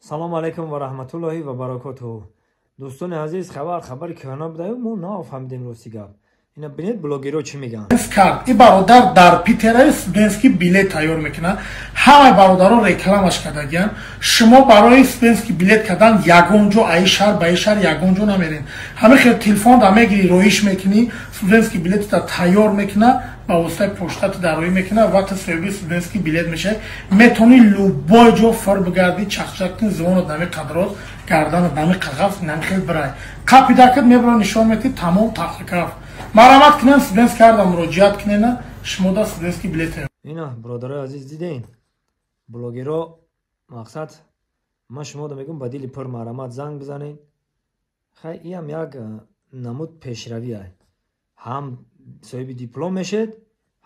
Салому алайкум ва раҳматуллоҳи ва баракотуҳу. Дӯстони азиз, хабари кӯҳна будаю мо нафаҳмидем, рости гап. Ина бинед, блогерҳо чӣ мегӯянд. Кард и бародар дар Питераи студентский билет тайёр мекунад. Ҳамаи бародаро рекламаш кардагиянд. Шумо барои студентский билет кардан ягон ҷо, аи шаҳр ба и шаҳр ягон ҷо намерен. Ҳамин хел телефон да мегирӣ, роиш мекунӣ, студентский билетта тайёр мекунад, ба воситаи поштати дароӣ мекунад ва ту соҳиби студентский билет мешавӣ. Метавонӣ любой ҷо фир бигардӣ, чахчак кунӣ, зонат нами қадроз, гарданат нами қағаф, нами хел бирай. Қапидакат мебро, нишон метӣ, тамом, тахликаф. Марҳамат кунен, студентский карда муроҷиат кунена, шумо да студентский билет. Ина, бародарои азиз, дидем, блогерҳо. Мақсад, ман шуморо мегӯям, ба дили пур марҳамат занг бизанед. Хай, иам як намуд пешравия: ҳам соҳиби диплом мешед,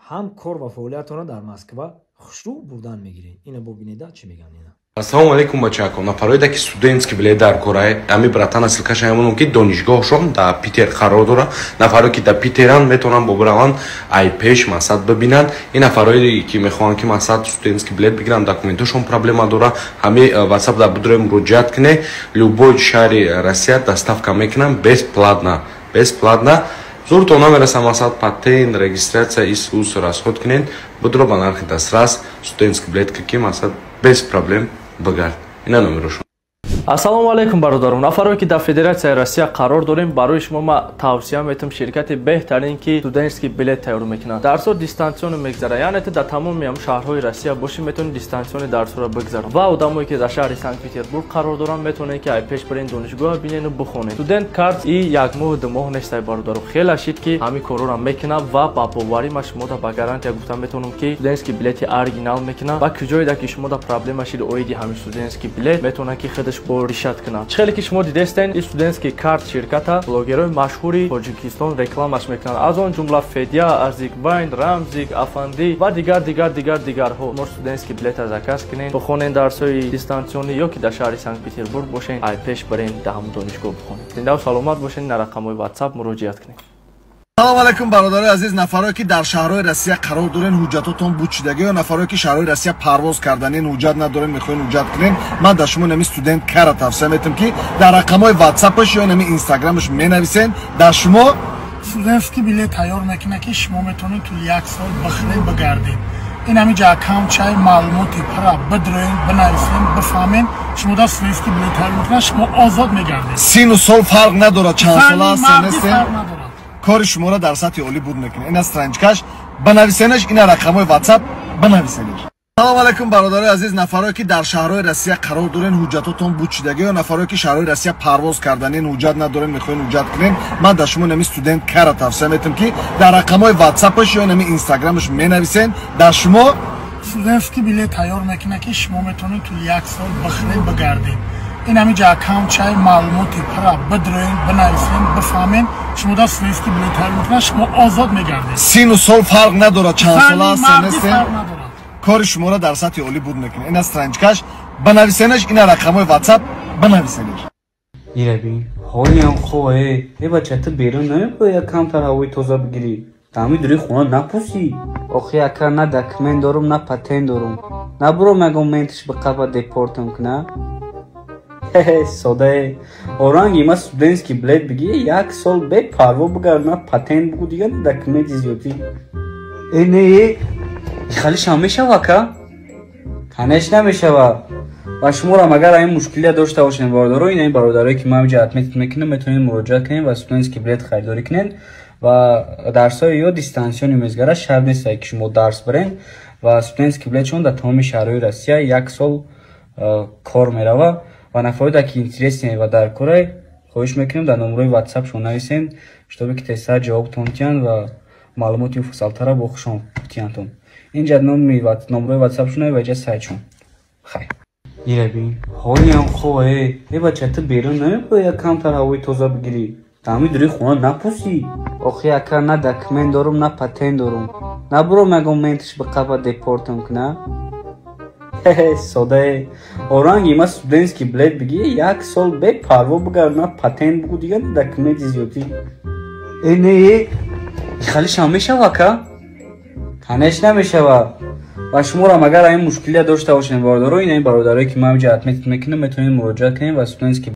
ҳам кор ва фаъолиятонро дар Москва хушрӯ бурдан мегиред. Ина бубинеда, чӣ мегӯянд ина. Ассалому алайкум, бачако. Нафароеда ки студентский билет дар корае, ами братана ссылкаша ҳамонам, ки донишгоҳшон дар Питер қарор дора. Нафаро ки дар Питеран, метавонанд бобираванд, ай пеш мақсад бибинанд. Ин нафарое ки мехоҳанд ки мақсад студентский билет бигиранд, документошон проблема дора, ҳами WhatsApp дар будрои муроҷиат куне. Любой шаҳри Россия доставка мекунанд бесплатно, бесплатно. Зуртон намераса, мақсад патент, регистрация, ис-ус расход кунед. Будро, ба нархи дастрас студентский билет ки мақсад без проблем бигард. Ина номерошон. Ассалому алайкум, бародарон. Нафаре ки дар Федератсияи Россия қарор дорем, барои шумо ма тавсия метам ширкати беҳтарин, ки студентский билет тайёр мекунад. Дарсҳо дистанционно мегзарад, яъне ту дар тамоми шаҳрҳои Россия бошӣ, метавонӣ дистанционный дарсҳоро бигзарон. Ва одамое ки дар шаҳри Санкт Петербург қарор доранд, метавонед ки ай пеш барен, донишгоҳ бинену бихонед. Студент карт и як моҳу 2 моҳ нестай, бародаро, хеле шид ки ҳамин корҳоро мекунад. Ва ба боварӣ ма шумода ба гарантия гуфта метавонам, ки студентский билети оригинал мекунад. Ва куҷоеда ки шумода проблема шид оиди ҳамин студентский билет, метавонад ки худаш бо решать кунад. Чӣ хеле ки шумо дидестен, ин студентский карт ширката блогерҳои машҳури Тоҷикистон рекламаш мекунанд, аз он ҷумла Федя, Арзикбайн, Рамзик Афандӣ ва дигар, дигар, дигар, дигарҳо. Мо студентский билета заказ кунед, бихонен дарсҳои дистанционный ё ки дар шаҳри Санкт Петербург бошен, ай пеш барен, дар ҳамон донишгоҳ бихонед. Зиндаву саломат бошен, на рақамҳои WhatsApp муроҷиат кунед. Салом алайкум, бародарои азиз. Нафарое ки дар шаҳрҳои Россия қарор дорен, ҳуҷҷатотон бучидагӣ, ё нафарое ки шаҳрҳои Россия парвоз карданен, ҳуҷҷат надорен, мехоҳен ҳуҷҷат кунен, ман дар шумо нами студент кара тавсия метам, ки дар рақамҳои ватсапаш ё нами инстаграмаш менависен, дар шумо студентский билет тайёр мекунад, ки шумо метавонед тӯли як сол бихӯред, бигардед. Ин ҳамин ҷа аккаунтчаи маълумоти пара бидроен, бинависен, бифаҳмен. Шумо дар студентский билет тайёр мекунад, шумо озод мегардед. Сину сол фарқ надорад, чанд сола ҳастен, нестен. Фарқ надорад. Кори шуморо дар сатҳи олӣ буд мекунад. Ина страничкаш, банависенаш, ина рақамҳои WhatsApp, банависенаш. Салом алайкум, бародарои азиз. Нафарое ки дар шаҳрҳои Россия қарор дорен, ҳуҷҷатотон бучидагӣ, ё нафарое ки шаҳрҳои Россия парвоз карданен, ҳуҷҷат надорен, мехоҳен ҳуҷҷат кунен, ман дар шумо нами студент кара тавсия метам, ки дар рақамҳои ватсапаш ё нами инстаграмаш менависен, дар шумо студентский билет тайёр мекунад, ки шумо метавонед тӯли як сол бихӯред, бигардед. Ин ҳамин ҷа аккаунтчаи маълумоти пара бидроен, бинависен, бифаҳмен. Шумо дар студентский билет тайёр мекунад, шумо озод мегардед. Сину сол фарқ надорад, чанд сола ҳастен, нестен. Фарқ надорад. Кори шуморо дар сатҳи олӣ буд мекунад. Ина страничкаш, банависенаш, ина рақамҳои WhatsApp, банависенаш. Ира бин, ҳолиам хобае. Э, бача, ту берун намебояд, як камтар ҳавои тоза бигирӣ? Дар дури хона напусӣ. Охи ака, на документ дорум, на патент дорум. Набуром, ягон ментиш биқаба, депортам куна. Содае, оранги ма студентский билет бигӣ, як сол бепарво бигард, на патент бугу, дигар документи зиёдӣ. Э, не, халишам мешава, ака? Конечно, намешава. Ва шуморам агар ҳамин мушкилия дошта бошед, бародаро, ин бародарое ки ман инҷа отметить мекунам, метавонед муроҷиат кунед ва студентский билет харидорӣ кунед. Ва дарсҳои ё дистанционный мезгара, шарт нест ки шумо дарс барен. Ва студентский билетшон дар тамоми шаҳрҳои Россия як сол кор мерава. Ва нафароде ки интересне ва дар корай, хоҳиш мекунем, дар номерои ватсапшон нависен, чтобы ки тезтар ҷавобтон тиҳанд ва маълумоти муфассалтара бо хушон тиҳандтон. Инҷа номерои ватсапшон ва инҷа сайтшон. Хайр. Ира бин, ҳолиам хобае. Э, бача, ту берун намебояд, як камтар ҳавои тоза бигирӣ? Дар дури хона напусӣ. Охи ака, на документ дорум, на патент дорум. Набуром, ягон ментиш биқаба, депортам куна. Содае, оранги ма студентский билет бигӣ, як сол бепарво бигард, на патент бугу, дигар документи зиёдӣ. Э, не, халишам мешава, ака? Конечно, намешава. Ва шуморам агар ин мушкилия дошта бошед, бародаро, ин бародарое, ки ман инҷа отметить мекунам, метавонед муроҷиат кунед ва студентский